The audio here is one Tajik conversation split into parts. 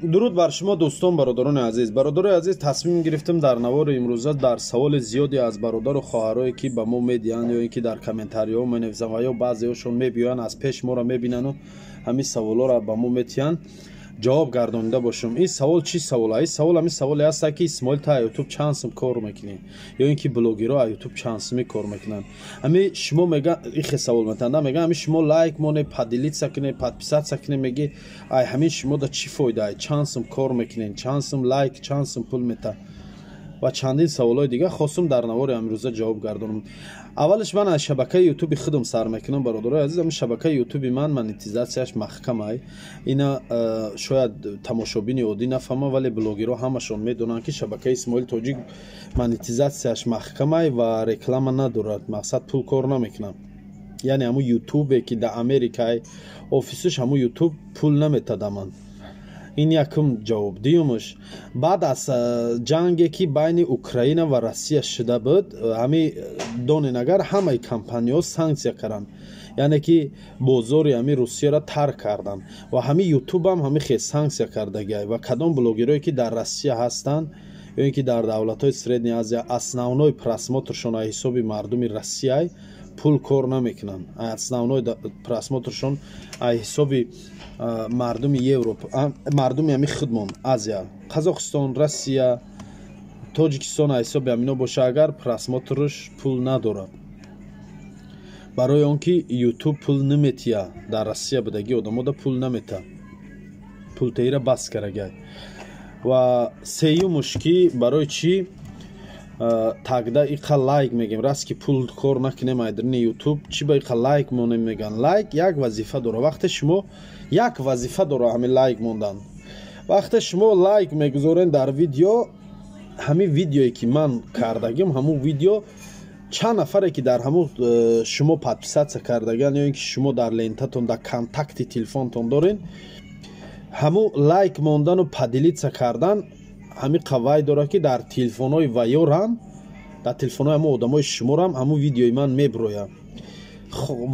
Дуруд бар шумо, дӯстон, бародарони азиз. Бародарои азиз, тасмим гирифтем дар навори имрӯза дар саволи зиёде аз бародару хоҳарое, ки ба мо медиҳанд ё ин ки дар комментариҳо менависанд ва ё баъзеҳошон мебиёянд, аз пеш моро мебинану ҳамин саволҳоро ба мо метиҳанд, ҷавоб гардонида бошем. Ин савол чӣ савол? Ин савол ҳамин саволе ҳаста, ки Исмоил, та Ютуб чанд сум кор мекунӣ ё ин ки блогерҳо а Ютуб чанд суми кор мекунанд? Ҳами шумо мега ихе савол метанда, мега ҳами шумо лайк моне, поделиться кунед, подписаться кунед, меги, ай ҳамин шумо да чӣ фоида? Ай чанд сум кор мекунед, чанд сум лайк, чанд сум пул мета ва чандин саволҳои дигар хостум дар навори амрӯза ҷавоб гардонам. Аввалаш ман аз шабакаи Ютуби худам сар мекунам. Бародарои азиз, ҳамин шабакаи Ютуби ман монетизатсияш маҳкамай. Ина шояд тамошобини оддӣ нафаҳма, вале блогерҳо ҳамашон медонанд, ки шабакаи Исмоил Тоҷик монетизатсияш маҳкамай ва реклама надорад, мақсад, пул кор намекунад. Яъне ҳамун Ютубе, ки дар Америкай офисаш, ҳамун Ютуб пул наметада ман. Ин якум ҷавоб. Дуюмаш, баъд аз ҷанге, ки байни Украина ва Россия шуда буд, ҳами донен, агар ҳамаи компанияҳо санксия карданд, яъне ки бозори ҳами Русияро тарк карданд ва ҳами Ютубам ҳами хел санксия кардагиай. Ва кадом блогерое, ки дар Россия ҳастанд ё ин ки дар давлатҳои Средняя Азия, основной просмотршон аз ҳисоби мардуми Россияй, пул кор намекунанд. Основной просмотршон аз ҳисоби мардуми Европа, мардуми ҳами худмон, Азия, Қазоқистон, Россия, Тоҷикистон, аз ҳисоби ҳамино боша агар, просмотрш пул надорад, барои он ки Ютуб пул наметия. Дар Россия будагӣ одамода пул намета, пултеира бас карагай. Ва сеюмуш, ки барои чӣ тогда иқа лайк мегем, раст ки пул кор накунем айдрини Ютуб, чӣ ба иқа лайк монем, меган. Лайк як вазифа дора. Вақте шумо як вазифа дора ҳамин лайк мондан. Вақте шумо лайк мегузорен дар видео, ҳамин видеое, ки ман кардагим, ҳамун видео чанд нафаре, ки дар ҳамун шумо подписаться кардагиан ё ин ки шумо дар лентатон, дар контакти телефонтон дорен, ҳамун лайк мондану поделиться кардан ҳамин қавай дорад, ки дар телефонҳои ваёрам, дар телефонҳои ҳамун одамои шуморам ҳамун видеои ман меброяд.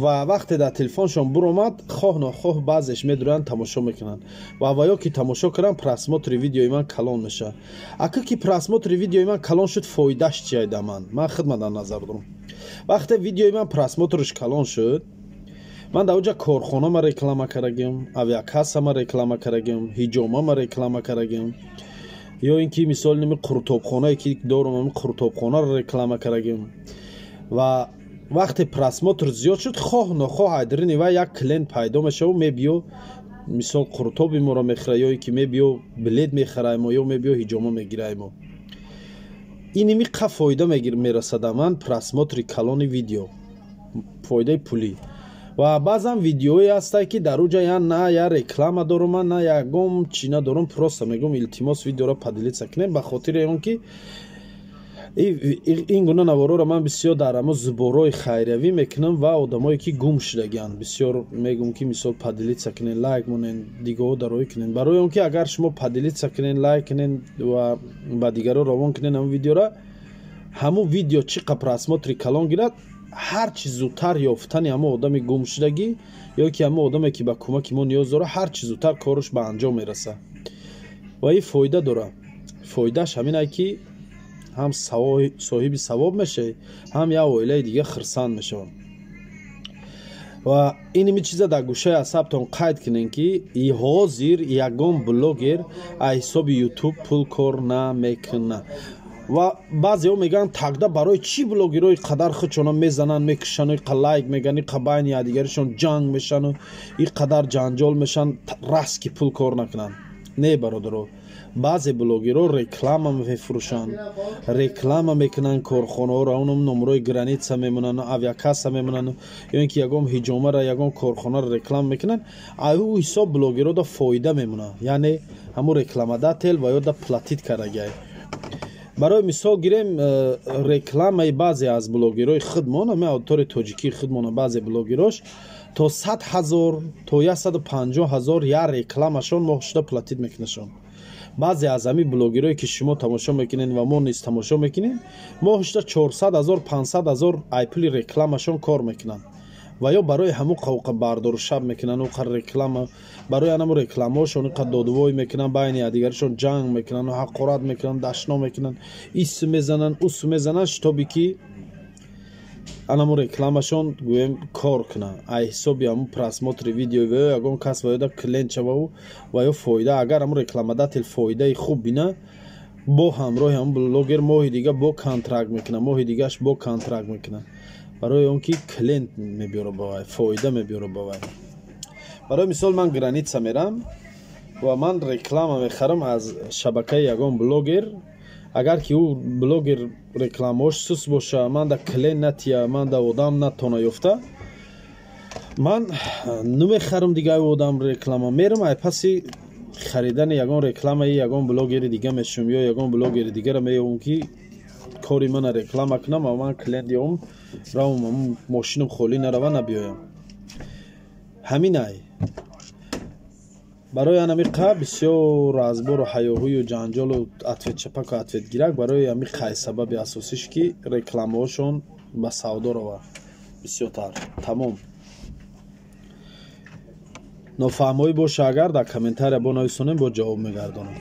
Ва вақте дар телефоншон буромад, хоҳ нохоҳ баъзеш медуранд, тамошо мекунанд. Ва ваё ки тамошо карданд, просмотри видеои ман калон мешавад. Ака ки просмотри видеои ман калон шуд, фоидаш чия да ман? Ман хидмат дар назар дорам. Вақте видеои ман просмотрш калон шуд, ман дар оҷа корхонама реклама кардагим, авиакассама реклама кардагим, ҳиҷомама реклама кардагим ё ин ки мисол ними қуртобхонае, ки дорум, ами қуртобхонаро реклама кардагим. Ва вақте просмотр зиёд шуд, хоҳ нохоҳ айдрини ва як клиент пайдо мешаву мебиё, мисол, қуртоби моро мехӯра ё ин ки мебиё, билет мехараемо ё мебиё, ҳиҷома мегираемо. Иними қа фоида мерасада ман просмотри калони видео, фоидаи пулӣ. Ва баъзан видеое ҳастае, ки дар уҷа я на я реклама дорум ман, на ягон чӣ надорум, просто мегӯм: «Илтимос, видеоро поделиться кунем», ба хотири он ки ин гуна наворҳоро ман бисёр дар ҳамо сборҳои хайриявӣ мекунам ва одамое, ки гум шудагианд, бисёр мегӯм, ки мисол поделиться кунен, лайк монен, дигаҳо дароӣ кунен, барои он ки агар шумо поделиться кунен, лайк кунен ва ба дигарон равон кунен ҳамон видеора, ҳамон видео чӣ қа просмотри калон гирад, ҳар чи зудтар ёфтани ҳамон одами гумшудагӣ ё ки ҳамон одаме, ки ба кӯмаки мо ниёз дорад, ҳар чи зудтар кораш ба анҷом мерасад. Ва ин фоида дорад. Фоидааш ҳамин ки ҳам соҳиби савоб мешавӣ, ҳам як оилаи дига хирсанд мешаванд. Ва иними чиза дар гӯшаи асабтон қайд кунем, ки ҳозир ягон блогер аз ҳисоби Ютуб пул кор намекунад. Ва баъзеҳо мегӯянд: «Тогда барои чӣ блогерҳои қадар худшона мезананд, мекушану иқа лайк мегӯянд, иқа байни якдигаришон ҷанг мешану и қадар ҷанҷол мешанд, раст ки пул кор накунанд?» Не, бародаро, баъзе блогерҳо реклама мефурӯшанд, реклама мекунанд корхонаҳоро, онам номерои граница мемонанд, авиакасса мемонанд ё ин ки ягон ҳиҷомара, ягон корхонаро реклама мекунанд. Аю ҳисоб блогерҳо да фоида мемонад, яъне ҳамун рекламодатель ва ё да платить кардагиай. Барои мисол гирем рекламаи баъзе аз блогерҳои худмон, ами аудиторияи тоҷикии худмона, баъзе блогерош то 100 000, то 150 000 як рекламашон моҳ шуда платить мекунашон. Баъзе аз ҳамин блогерое, ки шумо тамошо мекунед ва мо низ тамошо мекунем, моҳ шуда 400 000, 500 000 ай пули рекламашон кор мекунанд. Ва ё барои ҳамун қавқа бардору шаб мекунанд, уқа реклама, барои анаму рекламаошон иқа додувой мекунанд, байни якдигарашон ҷанг мекунанд, ҳақорат мекунанд, дашно мекунанд, ис мезананд, ус мезананд, шитобе ки анаму рекламашон, гӯем, кор кунанд. Ай ҳисоби ҳамун просмотри видео ва ё ягон кас ва ёда клиент шававу ва ё фоида. Агар ҳамун рекламодатель фоидаи хуб бина, бо ҳамроҳи ҳамун блогер моҳи дига бо контракт мекунад, моҳи дигаш бо контракт мекунад, барои он ки клиент мебиёра ба вай, фоида мебиёра ба вай. Барои мисол, ман граница мерам ва ман реклама мехарам аз шабакаи ягон блогер. Агар ки ӯ блогер рекламаош сус боша, ман да клиент натия, ман да одам натона ёфта, ман намехарам дига одам реклама. Мерам, ай паси харидани ягон рекламаи ягон блогери дига мешавам ё ягон блогери дигара меёвам, ки кори мана реклама кунам ва ман клиент ёвам, равам, мошинам холӣ нарава, набиёям. Ҳамин ай барои анами қа бисёр разбору ҳаёҳую ҷанҷолу ответчапаку ответгирак. Барои ҳами қай сабаби асосиш, ки рекламаҳошон ба савдо рава бисёртар. Тамом. Нофаҳмоӣ боша агар, дар комментария бо нависонем, бо ҷавоб мегардонам.